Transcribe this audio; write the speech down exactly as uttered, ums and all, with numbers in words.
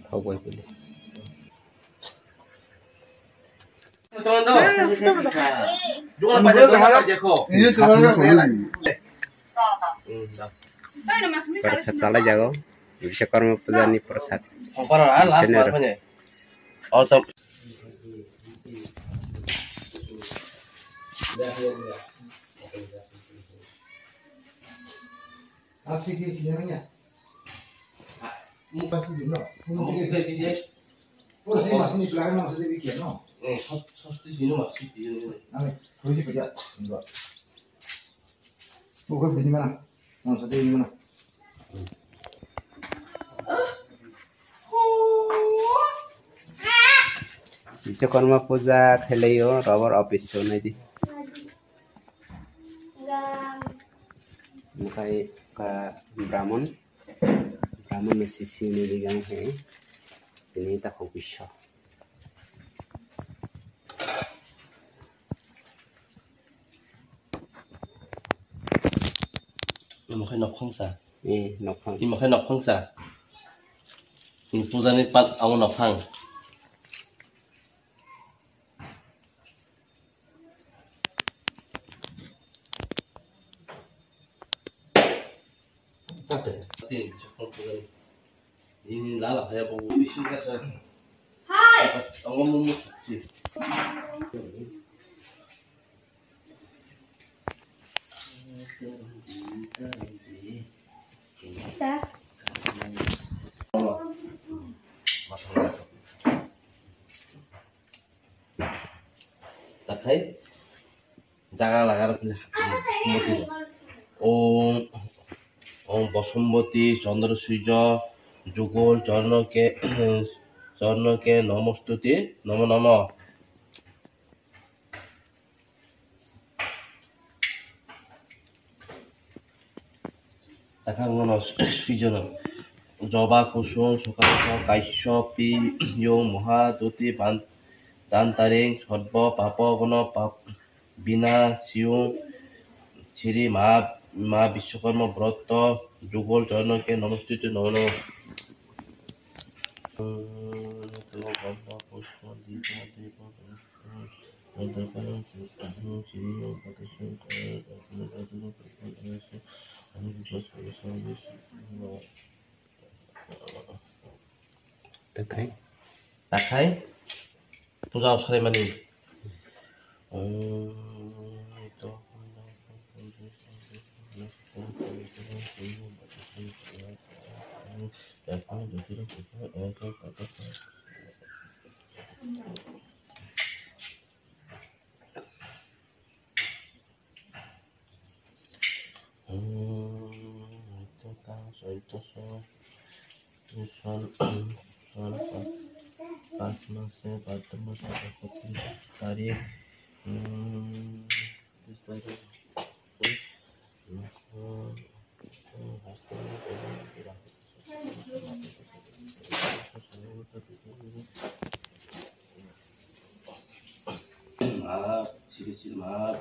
Thok bai pili. Prasad chalai jago. Vishwakarma puja ni prasad. Vishwakarma puja khelai o, robor office o nai di. Mukai ka Brahman, Brahman no sisi ni digang he, sini ta hobisho. Imo khai nokphang sa. Eh, nokphang. Imo khai nokphang sa. Ni puja ni pat amo nokphang. Hai. Takhai jaga laga rok ni murti. Om, Om Basumbati Chandra Surya Jugol Charno ke, Charno ke Namostuti Namo Namo. Takhai bono swijano. Joba Kusum, Sukanta, Kaisyopi, Yung, Moha, Duti, Ban-, Dantaring, Sotbo, Papo, Gono, Pap-, Bina, Siyung, Siri, Ma, Ma Biswakarma, Broto, Jugol, Joyno, Ke, Nomostuti, Nomo, Nomo. Takhai. Takhai. Puja sarimani. Ma, siri siri ma,